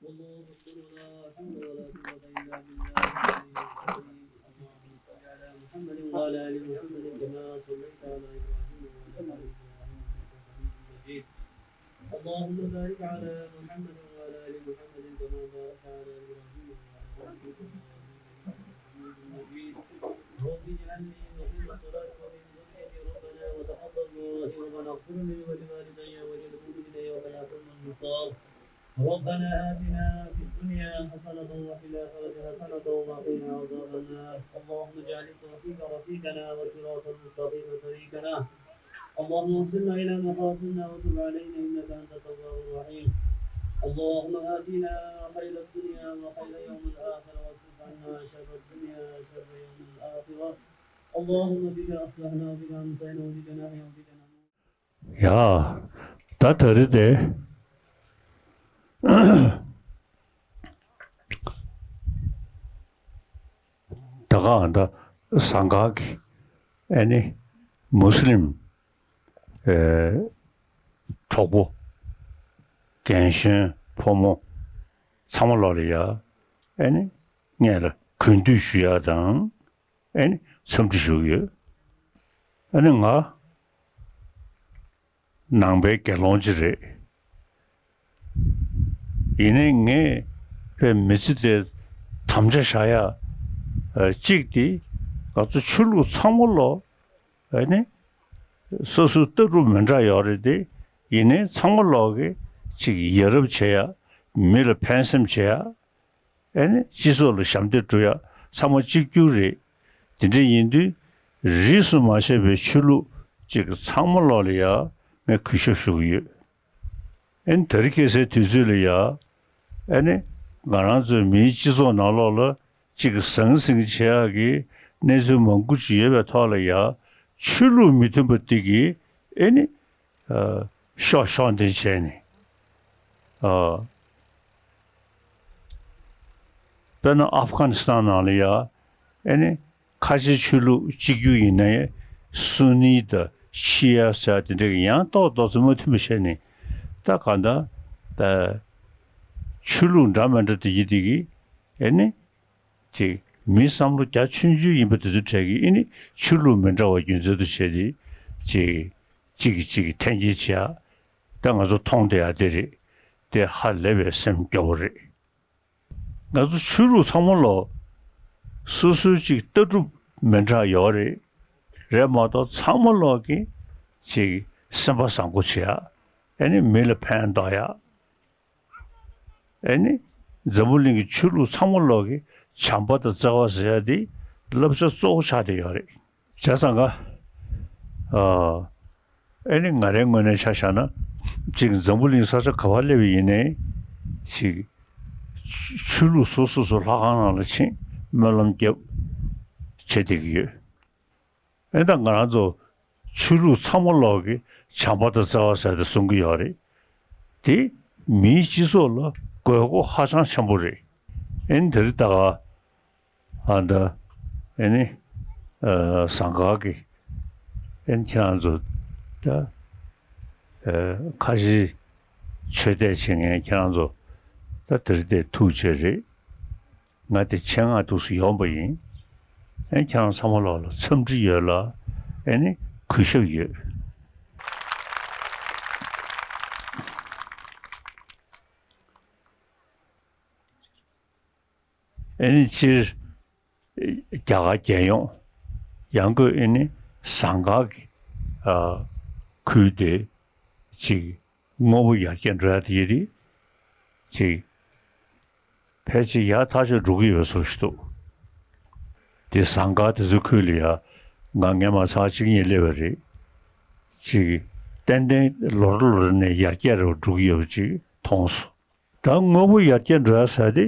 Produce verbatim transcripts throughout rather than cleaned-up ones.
الله أكبر، ولا حول ولا قوة إلا بالله العلي العظيم. اللهم صل على محمد وعلى آل محمد كما صليت على إبراهيم وعلى آل إبراهيم إنك حميد مجيد. اللهم بارك على محمد وعلى آل محمد كما باركت على إبراهيم وعلى آل إبراهيم إنك حميد مجيد. رب اجعلني مقيم الصلاة ومن ذريتي، ربنا وتقبل دعائي، ربنا اغفر لي ولوالدي وللمؤمنين يوم يقوم الحساب. ربنا آتنا في الدنيا حسنة وفي الآخرة حسنة وقنا عذاب النار. اللهم اجعل التوفيق رفيقنا والصراط المستقيم طريقنا. اللهم وصلنا إلى مقاصدنا وتب علينا إنك أنت التواب الرحيم. اللهم آتنا خير الدنيا وخير يوم الآخرة واصرف عنا شر الدنيا وشر يوم الآخرة. اللهم بك أصبحنا وبك أمسينا وبك نحيا وبك نموت. ཡ། ད་ད་རེས་དེ། ད་ག་ཨ་ད་ཟངས་དཀར་གྱི་ཨ་ནི་མུ་སི་ལིམ་ཨེ་གྲོགས་པོ་རྒན་གཞོན་ཕོ་མོ་ཚང་མ་ལོག་ལ་ཡ་ཨ་ནི་ངས་ལ་གུས་འདུད་ཞུ་ཡ་དང་ཨ་ནི་འཚམས་འདྲི་ཞུ་གི་ཡོད། ཨ་ནི་ང་ནང་པའི་དགེ་སློང་ཅིག་རེད། ཡིན་ནའི་ངས་པའི་མི་ཚེ་དེ་དམ་བཅའ་བཞག་ཡ་ཨ་གཅིག་དེ་ང་ཚོ་ཆོས་ལུགས་ཚང་མ་ལོག་ཨ་ནི་སོ་སོའི་ལྟ་གྲུབ་མི་འདྲ་ཡོད་རེད་དེ། ཡིན་ནའི་ཚང་མ་ལོག་གི་ཅིག་ཡ་རབས་བྱེད་ཡ། མི་ལ་ཕན་སེམས་བྱེད་ཡ། ཨ་ནི་སྤྱི་ཚོགས་ལ་ཞབས་འདེགས་སྒྲུབ་ཡ་ཚང་མ་གཅིག་གྱུར་རེད། དེ་འདྲ་ཡིན་དུས་རིས་སུ་མ་ཆད་པའི་ཆོས་ལུགས་ཅིག་ཚང་མ་ལོག་ལ་ཡ་ངས་གུས་ཞབས་ཞུ་གི་ཡོད། ཨ་ནི་དེ་རིང་ཁ་སང་དུས་ཚོད་ལ་ཡ་ཨ་ནི་ང་རང་ཚོའི་མིའི་སྤྱི་ཚོགས་ནང་ལོགས་ལ་ཅིག་ཟང་ཟིང་བྱེད་ཡག་གི་གནས་ཚུལ་མང་པོ་ཅིག་ཡོད་པའི་ཐོག་ལ་ཡ་ཆོས་ལུགས་མི་མཐུན་པ་དེ་གིས་ཨ་ནི་ཨ་ཤོག་ཤོག་འདི་བྱས་ནས་ཨ་དཔེར་ན་ཨབ་གྷ་ནི་སི་ཐན་ནང་ལ་ཡ་ཨ་ནི་ཁ་ཆེ་ཆོས་ལུགས་གཅིག་གྱུར་ཡིན་ནའི་སུ་ནི་དང་ཤི་ཡ་ཟེར་དེ་འདྲ་གི་ཡང་ཏོག་ཏོག་ཙམ་མ་མཐུན་པ་བྱས་ནས་ད་ག་འདྲ་ད་ཆོས་ལུགས་འདྲ་མི་འདྲ་དེ་གི་དེ་གི་ཨ་ནི་ཅིག་མི་བསམ་བློ་རྒྱ་ཆུང་ཆུང་ཡིན་པ་དེ་ཚོ་གྲས་ཀྱིས་ཨ་ནི་ཆོས་ལུགས་མི་འདྲ་བ་རྒྱུ་མཚན་དུ་བྱས་ཏེ་ཅིག་གཅིག་གིས་གཅིག་གི་འཐེན་འཁྱེར་བྱེད་ཡ། ད་ང་ཚོ་མཐོང་བསྡད་ཡ་དེ་རེད། དེ་ཧ་ལས་པའི་སེམས་སྐྱོ་བོ་རེད། ང་ཚོ་ཆོས་ལུགས་ཚང་མ་ལོག་སོ་སོའི་ཅིག་ལྟ་གྲུབ་མི་འདྲ་ཡོད་རེད། རེད་མ་གཏོགས་ཚང་མ་ལོག་གིས་ཅིག་སེམས་པ་བཟང་པོ་བྱེད་ཡ། ཨ་ནི་མི་ལ་ཕན་འདོགས་ཡ། ཨ་ནི་འཛམ་བུ་གླིང་གི་ཆོས་ལུགས་ཚང་མ་ལོག་གི་བྱམས་པ་དང་བརྩེ་བ་ཟེར་ཡ་དེ་བསླབ་བྱ་གཙོ་བོ་ཆགས་བསྡད་ཡོད་རེད། བྱས་ཙང་ཀ་ཨ་ཨ་ནི་ང་རའི་ངོས་ནས་ཆ་བཞག་ན་ཅིག་འཛམ་བུ་གླིང་ས་ཆ་ག་པར་སླེབས་པ་ཡིན་ནའི་ཅིག་ཆོས་ལུགས་སོ་སོ་སོ་ལྷ་ཁང་ནང་ལ་ཕྱིན་སྨོན་ལམ་རྒྱབ་བྱེད་བསྡད་ཀྱི་ཡོད། ཨེ་ད་ང་རང་ཚོ་ཆོས་ལུགས་ཚང་མ་ལོག་གི་བྱམས་པ་དང་བརྩེ་བ་ཟེར་ཏེ་གསུང་གི་ཡོད་རེད། དེ་མིའི་སྤྱི་ཚོགས་ལ་དགོས་མཁོ་ཧ་ཅང་ཆེན་པོ་རེད། ཨེ་ནི་དེ་རིང་ད་ག་ཨ་ད་ཨེ་ནི་ཨ་ཟངས་དཀར་གྱི་ཨེ་ནི་ཁྱེད་རང་ཚོ་ད་ཨ་ཁ་ཆེའི་ཆོས་དད་བྱེད་མཁན་ཁྱེད་རང་ཚོ་ད་དེ་རིང་དེ་ཐུགས་རྗེ་ཆེ་རེད། ང་དེ་ཆེད་མངགས་འདུག་སེ་ཡོང་པ་ཡིན། ཨེ་ཁྱེད་རང་ཚང་མ་ལོག་ལ་འཚམས་འདྲི་ཡོད་ལ། ཨེ་ནི་གུས་ཞབས་ཡོད། ཨེ་ནི་སྤྱིར་རྒྱ་གར་རྒྱལ་ཡོངས་ཡང་སྒོས་ཨེ་ནི་ཟངས་དཀར་གྱི་ཨ་ཁུལ་དེ་ཅིག་དངོས་པོ་ཡར་རྒྱས་འགྲོ་ཡ་དེ་ཡིན་དེ་ཅིག་ཕལ་ཆེར་ཡག་ཐག་ཆོད་འགྲོ་གི་ཡོད་པའི་བཟོ་ཞིག་འདུག་དེ་ཟངས་དཀར་དེ་ཚོའི་ཁུལ་ལ་ཡ་ང་ངས་མ་ཚང་གཅིག་གཉིས་སླེབས་པ་རེད། ཅིག་ཏན་ཏན་ལོ་རེ་ལོ་རེ་ནས་ཡར་རྒྱས་རེ་བ་འགྲོ་གི་ཡོད་པ་ཅིག་མཐོང་སོང་། ད་དངོས་པོ་ཡར་རྒྱས་འགྲོ་ཡ་ཟེར་དེ་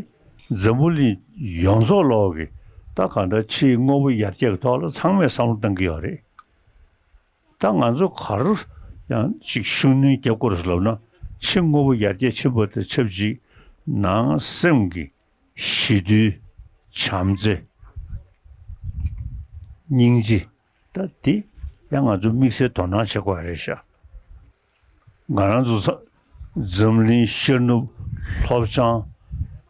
འཛམ་བུ་གླིང་ཡོངས་རྫོགས་ལོག་གི་ད་གང་ལྟར་ཕྱིའི་དངོས་པོ་ཡར་རྒྱས་ཀྱི་ཐོག་ལ་ཚང་མས་བསམ་བློ་གཏོང་གི་ཡོད་རེད། ད་ང་ཚོ་ག་རུ་ཡང་ཅིག་ཤུགས་སྣོན་རྒྱབ་དགོས་རེད་ལབ་ན་ཕྱི་དངོས་པོ་ཡར་རྒྱས་ཕྱིན་པ་དང་ཆབས་ཅིག་ནང་སེམས་ཀྱི་ཞི་དུལ། བྱམས་བརྩེ། སྙིང་རྗེ། ད་འདི་ཡང་ང་ཚོ་དམིགས་བསལ་དོ་སྣང་བྱེད་དགོས་རེད་ཤག་ང་རང་ཚོ་ས་འཛམ་གླིང་ཤར་ནུབ་ལྷོ་བྱང་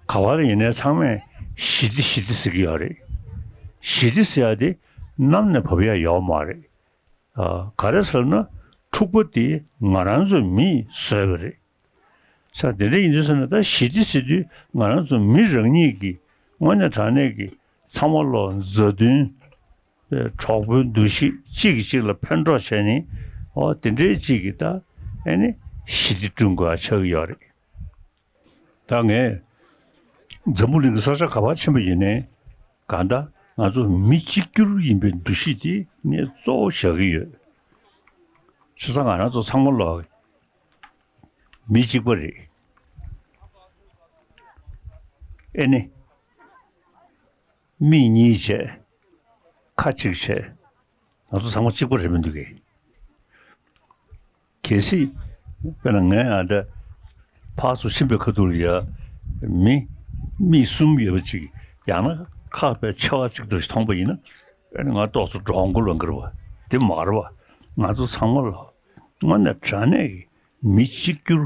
ག་བ་ལ་ཡིན་ནའི་ཚང་མས་ཞི་བདེ་ཞི་བདེ་ཟེར་གྱི་ཡོད་རེད། ཞི་བདེ་ཟེར་ཡ་དེ་གནམ་ནས་བབས་ཡ་ཡོད་མ་རེད། ཨ། ག་རེ་ཟེར་ན་འཁྲུག་པ་དེ་ང་རང་ཚོ་མིས་བཟོས་པ་རེད། ས་དེ་འདྲ་ཡིན་དུས་ཟེར་ན་ད་ཞི་བདེ་ཟེར་དུས་ང་རང་ཚོ་མི་རང་ཉིད་ཀྱིས་དངོས་གནས་དྲང་གནས་ཀྱི་ཚང་མ་ལོ་མཛའ་མཐུན། གྲོགས་པོའི་འདུ་ཤེས་གཅིག་གིས་གཅིག་ལ་ཕན་གྲོགས་བྱས་ནས་ཨོ་དེ་འདྲའི་གཅིག་གིས་ད་ཨེ་ནི་ཞི་བདེ་བསྐྲུན་དགོས་ཆགས་ཀྱི་ཡོད་རེད། ད་ངས་འཛམ་བུ་གླིང་གི་ས་ཆ་ག་པར་ཕྱིན་པ་ཡིན་ནའི་གང་ལྟར་ང་ཚོ་མི་གཅིག་གྱུར་ཡིན་པའི་འདུ་ཤེས་དེ་ངས་གཙོ་བོ་བཞག་གི་ཡོད། བྱས་ཙང་ང་རང་ཚོ་ཚང་མ་ལོ་མི་གཅིག་པ་རེད། ཨེ་ནི། མིག་གཉིས་བྱས། ཁ་གཅིག་བྱས། ང་ཚོ་ཚང་མ་གཅིག་པ་རེད་མི་འདུག་གས། གལ་སྲིད། དཔེར་ན་ངས་ཨ་འདྲ། ཕར་ཚུར་ཕྱིན་པའི་ཁ་ཐུག་ལ་ཡ། མི། མིག་གསུམ་ཡོད་པ་ཅིག་ཡང་ན་ཁ་པའི་ཆེ་བ་གཅིག་ཏུ་མཐོང་པ་ཡིན་ན། ཨ་ནི་ང་ཏོག་ཙམ་འདྲོག་མགོ་ལོན་གི་རེད་བ། དེ་མ་རེད་བ། ང་ཚོ་ཚང་མ་ལ། དངོས་གནས་དྲང་གནས་ཀྱི་མི་གཅིག་གྱུར།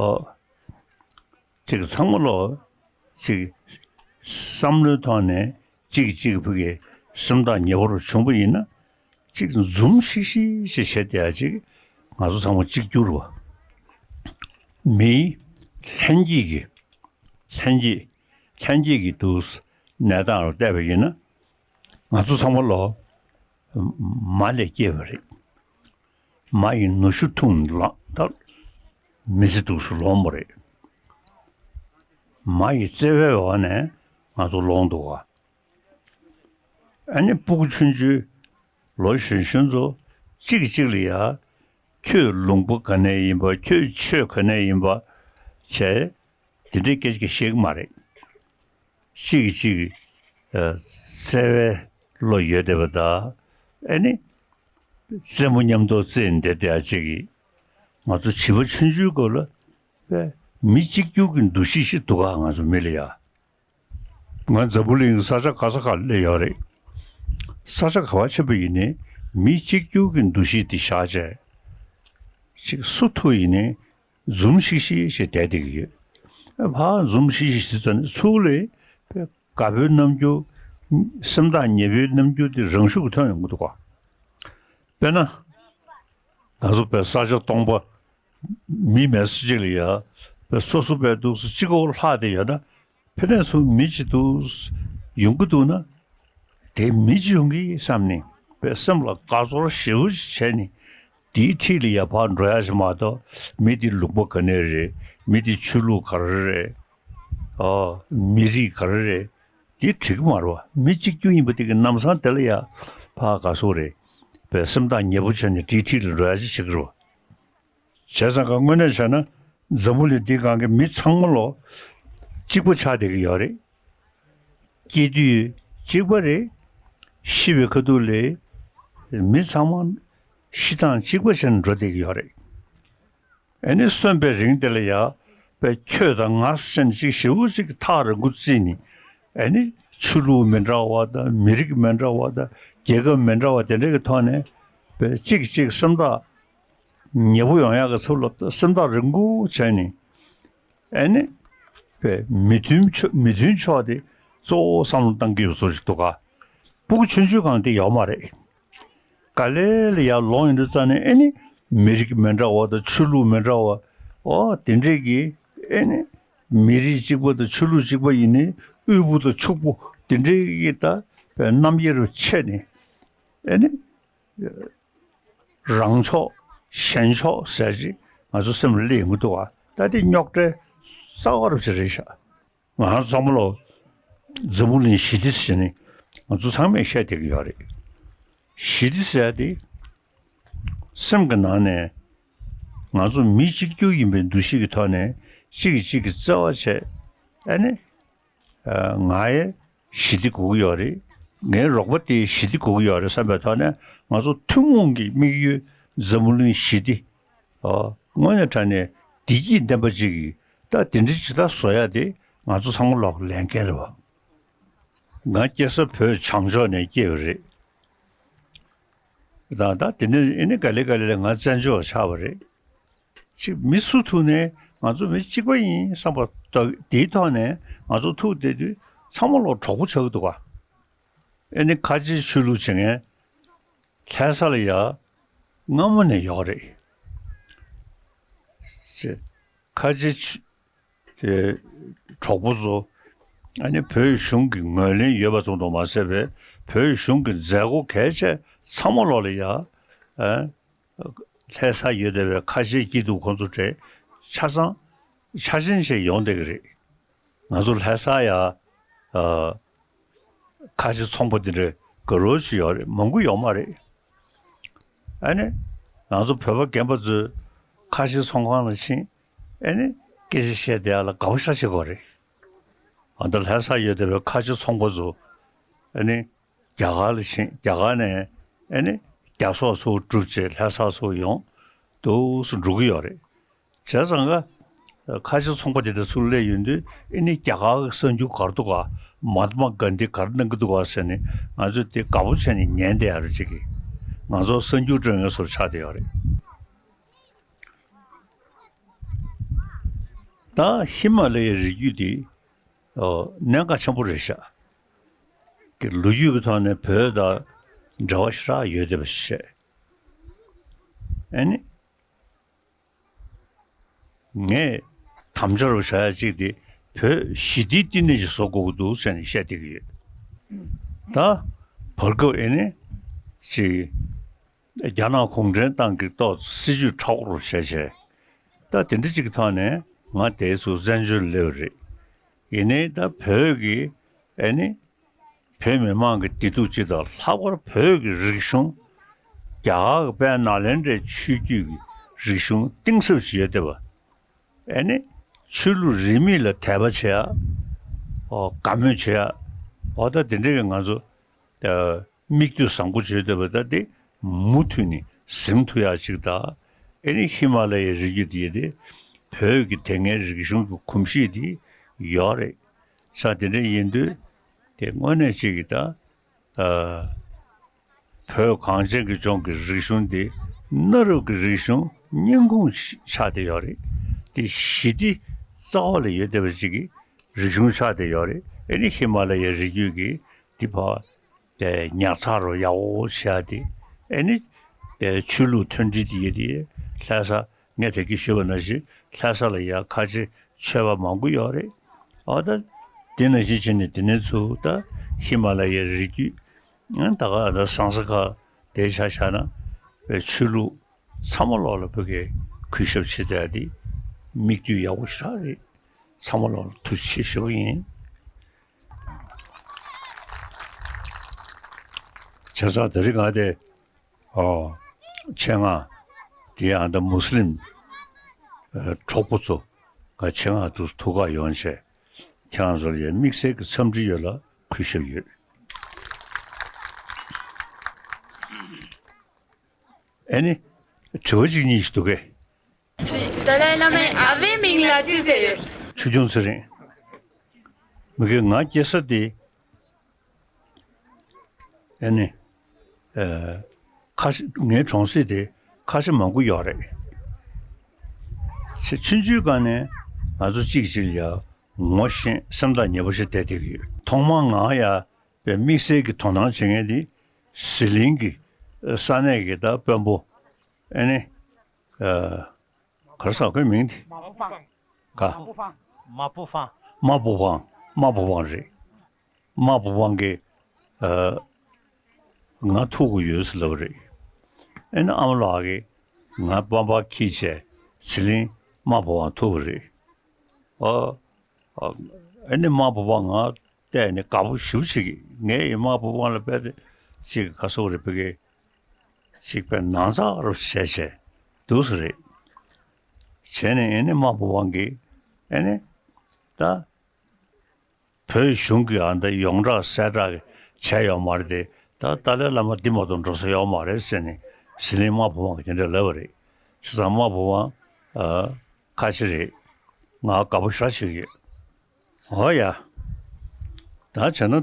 ཨོ། ཅིག་ཚང་མ་ལོ། ཅིག་བསམ་བློའི་ཐོག་ནས་གཅིག་གིས་གཅིག་གི་ཕུགས་ཀྱི་སེམས་ཐག་ཉེ་པོར་བྱུང་པ་ཡིན་ན། ཅིག་འཛུམ་ཤིག་ཤིག་ཅིག་བྱེད་བསྡད་ཡ་ཅིག་ང་ཚོ་ཚང་མ་གཅིག་གྱུར་བ། མིའི་ལྷན་སྐྱེས་ཀྱི། ལྷན་སྐྱེས། ལྷན་སྐྱེས་ཀྱི་འདུག་གནས་སྟངས་ལ་བལྟས་པ་ཡིན་ན། ང་ཚོ་ཚང་མ་ལོ། མ་ལས་སྐྱེས་པ་རེད། མ་ཡི་ནུ་ཞོ་འཐུང་ལ་ད་མི་ཚེ་འདུག་སུ་ལོངས་པ་རེད། མ་ཡི་བརྩེ་བའི་འོག་ནས་ང་ཚོ་ལོངས་འདུག་ག། ཨ་ནི་སྤུ་གུ་ཆུང་ཆུང་ལོ་གཞོན་གཞོན་ཚོ་གཅིག་གིས་གཅིག་ལ་ཡ། ཁྱོད་ལུང་པ་ག་ནས་ཡིན་པ། ཁྱོད་ཆོས་ག་ནས་ཡིན་པ་བྱས། དེ་འདྲའི་སྐད་ཆ་བཤད་གི་མ་རེད། གཅིག་གིས་གཅིག་གི་ཨ། བརྩེ་བའི་བློ་ཡོད་བསྡད་པ་དང་། ཨེ་ནི། རྩེད་མོ་མཉམ་དུ་རྩེས་བསྡད་བསྡད་ཡ་གཅིག་གིས། ང་ཚོ་བྱིས་པ་ཆུང་ཆུང་སྐབས་ལ་དཔེ་མི་གཅིག་གྱུར་གྱི་འདུ་ཤེས་ཤིག་འདུག་ག་ང་ཚོ་མི་ལ་ཡ། ང་འཛམ་བུ་གླིང་གི་ས་ཆ་ག་ས་ག་ལ་སླེབས་ཡོད་རེད། ས་ཆ་ག་པར་ཕྱིན་པ་ཡིན་ནའི་མི་གཅིག་གྱུར་གྱི་འདུ་ཤེས་དེ་བཞག་བྱས། ཅིག་སུ་ཐུག་ཡིན་ནའི་འཛུམ་ཤིག་ཤིག་བྱས་བསྡད་བསྡད་ཀྱི་ཡོད། ཕར་འཛུམ་ཤིག་ཤིག་ཟེར་ཙམ་ནས་ཚུར་ལ་དཔེ་དགའ་པོའི་རྣམ་འགྱུར། སེམས་ཐག་ཉེ་པོའི་རྣམ་འགྱུར་དེ་རང་ཤུགས་ཀྱིས་ཐོན་ཡོང་གི་འདུག་ག། དཔེར་ན། ང་ཚོ་དཔེ་ས་ཆ་སྟོང་པ། མི་མེད་ས་ཅིག་ལ་ཡ། དཔེ་སོ་སོ་དཔེ་འདུག་སེ་གཅིག་པོ་ལྷག་བསྡད་ཡོད་ན། ཕ་ནས་ཚུར་མི་གཅིག་འདུག་ཡོང་གི་འདུག་ན། དེ་མི་གཅིག་ཡོང་གི་བསམ་ནས་དཔེ་སེམས་ལ་དགའ་ཚོར་ཞེ་པོ་ཅིག་བྱས་ནས། དེའི་འཁྲིས་ལ་ཡ་ཕར་འགྲོ་ཡ་ཞིག་མ་གཏོགས། མི་དེ་ལུང་པ་ག་ནས་རེད། མི་དེ་ཆོས་ལུགས་ག་རེ་རེད། ཨོ། མི་རིགས་ག་རེ་རེད། དེ་འགྲིག་གི་མ་རེད་བ། མི་གཅིག་གྱུར་ཡིན་པ་དེ་གི་ལམ་སང་དེ་ལ་ཡ་ཕར་ག་སོ་རེད། དཔེ་སེམས་ཐག་ཉེ་པོ་བྱས་ནས་དེའི་འཁྲིས་ལ་འགྲོ་ཡ་ཅིག་བྱེད་ཀྱི་རེད་བ། བྱས་ཙང་ག་དངོས་གནས་བྱས་ན་འཛམ་བུ་གླིང་འདིའི་སྒང་གི་མི་ཚང་མ་ལོ་གཅིག་པ་ཆགས་བསྡད་ཀྱི་ཡོད་རེད། སྐྱེ་དུས་གཅིག་པ་རེད། ཤི་བའི་ཁ་ཐུག་ལ་མི་ཚང་མ་ཤི་སྟངས་གཅིག་པ་བྱས་ནས་འགྲོ་བསྡད་ཀྱི་ཡོད་རེད། ཨ་ནི་གསོན་པའི་རིང་དེ་ལ་ཡ་དཔེ་ཁྱོད་དང་ང་ཟེར་ནས་ཅིག་ཞེ་པོ་ཅིག་གི་ཐག་རིང་པོ་བརྩིས་ནས། ཨ་ནི་ཆོས་ལུགས་མི་འདྲ་བ་དང་མི་རིགས་མི་འདྲ་བ་དང་རྒྱལ་ཁབ་མི་འདྲ་བ་དེ་འདྲ་གི་ཐོག་ནས་དཔེ་གཅིག་གཅིག་སེམས་ཐག་ཉེ་པོ་ཡོང་ཡག་གི་ཚུལ་ལ་སེམས་ཐག་རིང་པོ་བྱས་ནས། ཨ་ནི། དཔེ་མི་མཐུན་ཕྱོགས་མི་མཐུན་ཕྱོགས་དེ་གཙོ་བོ་བསམ་བློ་བཏང་གི་ཡོད་བཟོ་ཞིག་འདུག་ག། སྤུ་གུ་ཆུང་ཆུང་སྒང་དེ་ཡོད་མ་རེད། ག་ལེ་ལ་ཡར་ལོངས་ཡོང་དུས་ཙ་ནས་ཨེ་ནི། མི་རིགས་མི་འདྲ་བ་དང་ཆོས་ལུགས་མི་འདྲ་བ། ཨོ་དེ་འདྲས་ཀྱི་ཨེ་ནི། མི་རིགས་གཅིག་པ་དང་ཆོས་ལུགས་གཅིག་པ་ཡིན་ནའི་དབུལ་པོ་དང་ཕྱུག་པོ་དེ་འདྲས་ཀྱི་ད་དཔེ་རྣམ་དབྱེ་རུ་ཕྱེ་ནས་ཨེ་ནི། རང་ཕྱོགས་གཞན་ཕྱོགས་ཟེར་ཅིག་ང་ཚོ་སེམས་ལ་སླེབས་ཡོང་གི་འདུག་བ། ད་དེ་རྙོག་དྲའི་རྩ་བ་རུ་ཅིག་རེད་ཤག། ང་རང་ཚང་མ་ལོ། འཛམ་བུ་གླིང་ཞི་བདེ་ཟེར་ནས་ང་ཚོ་ཚང་མས་བཤད་བསྡད་ཀྱི་ཡོད་རེད། ཞི་བདེ་ཟེར་ཡ་དེ། སེམས་ཀྱི་ནང་ནས་ང་ཚོ་མི་གཅིག་གྱུར་ཡིན་པའི་འདུ་ཤེས་ཀྱི་ཐོག་ནས་གཅིག་གིས་གཅིག་གི་བརྩེ་བ་བྱས། ཨ་ནི། ཨ། ང་ཡི་ཞི་བདེ་དགོས་ཀྱི་ཡོད་རེད། ངའི་རོགས་པ་དེ་ཞི་བདེ་དགོས་ཀྱི་ཡོད་རེད་བསམ་པའི་ཐོག་ནས་ང་ཚོ་ཐུན་མོང་གི་དམིགས་ཡུལ་འཛམ་བུ་གླིང་ཞི་བདེ། ཨོ། དངོས་གནས་དྲང་གནས་བདེ་སྐྱིད་ལྡན་པ་ཅིག་གི་ད་དེ་འདྲ་ཇི་ལྟར་བཟོ་ཡ་དེ་ང་ཚོ་ཚང་མ་ལོག་ལས་འགན་རེད་བ། ང་སྐྱེས་ས་བོད་བྱང་ཕྱོགས་ནས་སྐྱེས་པ་རེད། ད་ད་དེ་ནས་ཨེ་ནི་ག་ལེ་ག་ལེ་ལ་ང་བཙན་བྱོལ་ཆགས་པ་རེད། ཅིག་མི་སུ་ཐུག་ནས་ ང་ཚོ་མི་གཅིག་པ་ཡིན་བསམ་པ་ལྟ་དེའི་ཐོག་ནས་ང་ཚོ་ཐུག་བསྡད་དུས་ཚང་མ་ལོ་གྲོགས་པོ་ཆགས་ཀྱི་འདུག་ག་ཨེ་ནི་ཁ་ཆེའི་ཆོས་ལུགས་བྱེད་མཁན་ལྷ་ས་ལ་ཡ་སྔ་མོ་ནས་ཡོད་རེད། ཅེས་ཁ་ཆེ་ཆུ་དེ་གྲོགས་པོ་ཚོ་ཨ་ནི་བོད་གཞུང་གི་ངོས་ལེན་ཡོད་པ་ཙམ་དུ་མ་ཟད་པའི་བོད་གཞུང་གི་མཛད་སྒོ་གལ་ཆེ་ཚང་མ་ལོག་ལ་ཡ་ཨ་ལྷ་ས་ཡོད་བསྡད་པའི་ཁ་ཆེ་སྐྱིད་སྡུག་ཁོང་ཚོ་གྲས་ཆ་ཚང་ཆ་ཆེན་ཞིག་ཡོང་བསྡད་ཀྱི་རེད། ང་ཚོ་ལྷ་ས་ཡ་ཨ་ཁ་ཆེ་ཚོང་པ་འདི་འདྲའི་དགའ་རོགས་ཅིག་ཡོད་རེད། མང་པོ་ཡོད་མ་རེད། ཨ་ནི་ང་ཚོ་བོད་པ་རྒན་པ་ཚོས་ཁ་ཆེ་ཚོང་ཁང་ལ་ཕྱིན་ཨ་ནི་སྐད་ཆ་བཤད་བསྡད་ཡ་ལ་དགའ་པོ་ཞེ་དྲག་བྱེད་ཀྱི་ཡོད་རེད། ཨ་ད་ལྷ་ས་ཡོད་བསྡད་པའི་ཁ་ཆེ་ཚོང་པ་ཚོ་ཨ་ནི་རྒྱ་གར་ལ་ཕྱིན་རྒྱ་གར་ནས་ཨ་ནི་རྒྱ་སོག་ཚུར་བསྒྲུབས་བྱས་ལྷ་ས་ཚུར་ཡོང་འདུག་སེ་འགྲོ་གི་ཡོད་རེད། བྱས་ཙང་ཀ་ཁ་ཆེ་ཚོང་པ་དེ་འདྲ་ཚུར་སླེབས་ཡོང་དུས་ཨེ་ནི་རྒྱ་གར་གྱི་གསར་འགྱུར་ག་རེ་འདུག་ག་མ་ཧཱ་ཏྨ་གྷན་དྷི་ག་རེ་གནང་གི་འདུག་ག་ཟེར་ནས་ང་ཚོས་དེ་དགའ་པོ་བྱས་ནས་ཉན་བསྡད་ཡ་རེད་ཅིག་གི་ང་ཚོ་གསར་འགྱུར་སྤྲོད་མཁན་བཟོ་འདྲ་ཆགས་བསྡད་ཡོད་རེད། ད་ཧི་མ་ལ་ཡའི་རི་རྒྱུད་དེ་ཨོ་གནད་འགག་ཆེན་པོ་རེད་ཤག་གི་ལོ་རྒྱུས་ཀྱི་ཐོག་ནས་བོད་དང་འབྲེལ་བ་ཞེ་དྲག་ཡོད་བསྡད་པ་ཞིག་བཤད། ཨེ་ནི། ངས་དམ་བཅའ་རུ་བཞག་ཡ་གཅིག་དེ་བོད་ཞི་བདེའི་བསྟི་གནས་ཤིག་བཟོ་དགོས་ཀྱི་འདུག་ཟེར་ནས་བཤད་བསྡད་ཀྱི་ཡོད། ད་བར་སྐབས་ཨེ་ནི་ཅིག་རྒྱ་ནག་གུང་ཁྲན་ཏང་གིས་ཏོག་ཙམ་སྲིད་ཇུས་མཁྲེགས་པོ་རུ་བྱས་བྱས། ད་དེ་འདྲ་ཅིག་གི་ཐོག་ནས་ང་དེ་ཚོ་བཙན་བྱོལ་སླེབས་པ་རེད། ཡིན་ནའི་ད་བོད་ཀྱི་ཨེ་ནི། བོད་མི་མང་གི་བདེ་སྡུག་སྤྱི་དང་ལྷག་པར་བོད་ཀྱི་རིག་གཞུང་། རྒྱ་གར་གྱི་དཔལ་ནཱ་ལེནྡྲའི་ཆོས་བརྒྱུད་ཀྱི་རིག་གཞུང་གཏིང་ཟབ་ཅིག་ཡོད་བསྡད་པ། ཨེ་ནི། ཆོས་ལུགས་རིས་མེད་ལ་དད་པ་བྱེད་ཡ། ཨོ་དགའ་མོས་བྱེད་ཡ། ཨོ་ད་དེ་འདྲ་གི་ང་ཚོ་ཨ་མིག་ལྟོས་བཟང་པོ་བྱེད་བསྡད་པ་ད་དེ་མུ་མཐུད་ནས་གཟིམ་ཐུབ་ཡ་ཅིག་དང་། ཨེ་ནི་ཧི་མ་ལ་ཡའི་རི་རྒྱུད་དེ་དེ་བོད་ཀྱི་དེ་སྔའི་རིག་གཞུང་གི་གོམས་གཤིས་དེ་ཡོད་རེད། ས་དེ་འདྲ་ཡིན་དུས་དེ་དངོས་གནས་ཅིག་གི་ད། ཨ་བོད་གངས་ཅན་གྱི་ལྗོངས་ཀྱི་རིག་གཞུང་འདི་གནའ་རབས་ཀྱི་རིག་གཞུང་སྙིང་ཁུང་ཆགས་བསྡད་ཡོད་རེད། དེ་ཞི་བདེ་རྩ་བ་ལ་ཡོད་བསྡད་པ་ཅིག་གི་རིག་གཞུང་ཆགས་བསྡད་ཡོད་རེད། ཨེ་ནི་ཧི་མ་ལ་ཡའི་རི་རྒྱུད་ཀྱི་འདི་ཕར་དེ་ཉར་ཚགས་རུ་ཡག་པོ་བྱས་ཏེ་ཨེ་ནི་དེ་ཆོས་ལུགས་མཐུན་སྒྲིལ་དེ་ཡོད་དེ་ལྷ་ས། ངས་དེ་གི་ཞུས་པ་ནང་བཞིན་ལྷ་ས་ལ་ཡ་ཁ་ཆེ་ཆོས་པ་མང་པོ་ཡོད་རེད། ཨ་ད་དེ་ནང་བཞིན་བྱས་ནས་དེ་ནས་ཚུར་ད་ཧི་མ་ལ་ཡའི་རི་རྒྱུད་ཨ་ད་ག་ད་ཟང་ས་ཁ་དེ་ཆ་བཞག་ན་བའི་ཆོས་ལུགས་ཚང་མ་ལོག་ལ་བོད་ཀྱི་གུས་ཞབས་བྱེད་བསྡད་དེ་མིག་ལྟོས་ཡག་པོ་ཞེ་དྲག་རེད། ཚང་མ་ལོག་ལ་ཐུགས་རྗེ་ཆེ་ཞུ་གི་ཡིན། བྱས་ཙང་དེ་རིང་ང་དེ། ཨོ། ཆེད་མངགས་དེ་ཡང་ད་མུ་སི་ལིམ་ཨ་གྲོགས་པོ་ཚོ་ང་ཆེད་མངགས་དུ་ཐུག་ག་ཡོང་བྱས་ཁྱེད་རང་ཚོ་ལ་ཡང་དམིགས་བསལ་གྱི་འཚམས་འདྲི་ཡོད་ལ་གུས་ཞབས་ཡོད། ཨེ་ནི། དྲི་བ་གཅིག་གཉིས་ཤིག་འདུག་གས། ཏཱ་ལའི་བླ་མའི་ཨ་ཕའི་མིང་ལ་ཅི་ཟེར་ཡོད། ཆོས་སྐྱོང་ཚེ་རིང་། མི་དགེ་ང་སྐྱེས་ས་དེ། ཨེ་ནི། ཨེ། ཁ་ཤས་ངའི་གྲོང་གསེབ་དེ་ཁ་ཤས་མང་པོ་ཡོད་རེད། ཆེ་ཆུང་ཆུང་སྒང་ནས་ང་ཚོ་གཅིག་གཅིག་ལ་ཡ་ངོ་ཤེས་སེམས་ཐག་ཉེ་པོ་ཞིག་བསྡད་བསྡད་ཀྱི་ཡོད། ཐོག་མར་ང་ཡ་པའི་དམིགས་བསལ་གྱི་དོ་སྣང་བྱེད་མཁན་དེ་ཟི་ལིང་གི་ས་གནས་ཀྱི་ད་དཔོན་པོ་ཨེ་ནི། ཨེ། ག་རེ་ཟེར་ཁོའི་མིང་དེ། མ་པོ་ཧྥང་། ག་མ་པོ་ཧྥང་། མ་པོ་ཧྥང་། མ་པོ་ཧྥང་། མ་པོ་ཧྥང་རེད། མ་པོ་ཧྥང་གིས་ཨ་ང་ཐུག་གི་ཡོད་ཟེར་ལབ་པ་རེད། ཨེ་ནི་ཨ་མ་ལགས་ཀྱིས་ང་པང་པར་འཁྱེར་བྱས་ཟི་ལིང་མ་པོ་ཧྥང་ཐུག་པ་རེད། ཨ་ཨ་ཨེ་ནི་མ་པོ་ཧྥང་ང་བལྟས་ནས་དགའ་པོ་ཞེ་པོ་ཅིག་གིས་ངས་ཡི་མ་པོ་ཧྥང་ལ་དཔེ་དེ་ཅིག་ག་སོག་རེད་བོད་སྐད་ཅིག་དཔེ་ནང་ཚགས་རུ་བྱས་བྱས་འདུག་ཟེར་རེད། བྱས་ནས་ཨེ་ནི་མ་པོ་ཧྥང་གིས་ཨེ་ནི་ད་བོད་གཞུང་གིས་ཨ་འདི་ཡོངས་གྲགས་གསལ་བསྒྲགས་བྱས་ཡོད་མ་རེད་དེ། ད་ཏཱ་ལའི་བླ་མ་འདི་མ་གཏོགས་འགྲོ་ས་ཡོད་མ་རེད་ཟེར་ནས་ཟི་ལིང་མ་པོ་ཧྥང་གིས་དེ་འདྲ་ལབ་པ་རེད། བྱས་ཙང་མ་པོ་ཧྥང་ཨ་ཁ་ཆེ་རེད། ང་དགའ་པོ་ཞེ་དྲག་བྱེད་ཀྱི་ཡོད། འོ་ཡ། ད་བྱས་ན་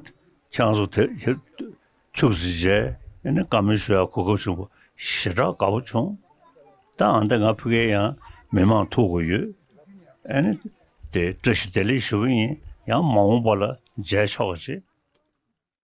ཁྱེད་རང་ཚོ་དེ་ཡར་ཕྱུགས་ཟིན་བྱས་ཨེ་ནི་བཀའ་མོལ་ཞུ་ཡ་གོ་སྐབས་བྱུང་བ་ཞེ་དྲག་དགའ་པོ་བྱུང་། ད་ཨ་འདི་ང་ཕ་གིར་ཡང་མི་མང་ཐུག་དགོས་ཡོད། ཨ་ནི་དེ་བཀྲ་ཤིས་བདེ་ལེགས་ཞུ་གི་ཡིན། ཡང་མ་འོངས་པ་ལ་མཇལ་ཆོག་ཅེས་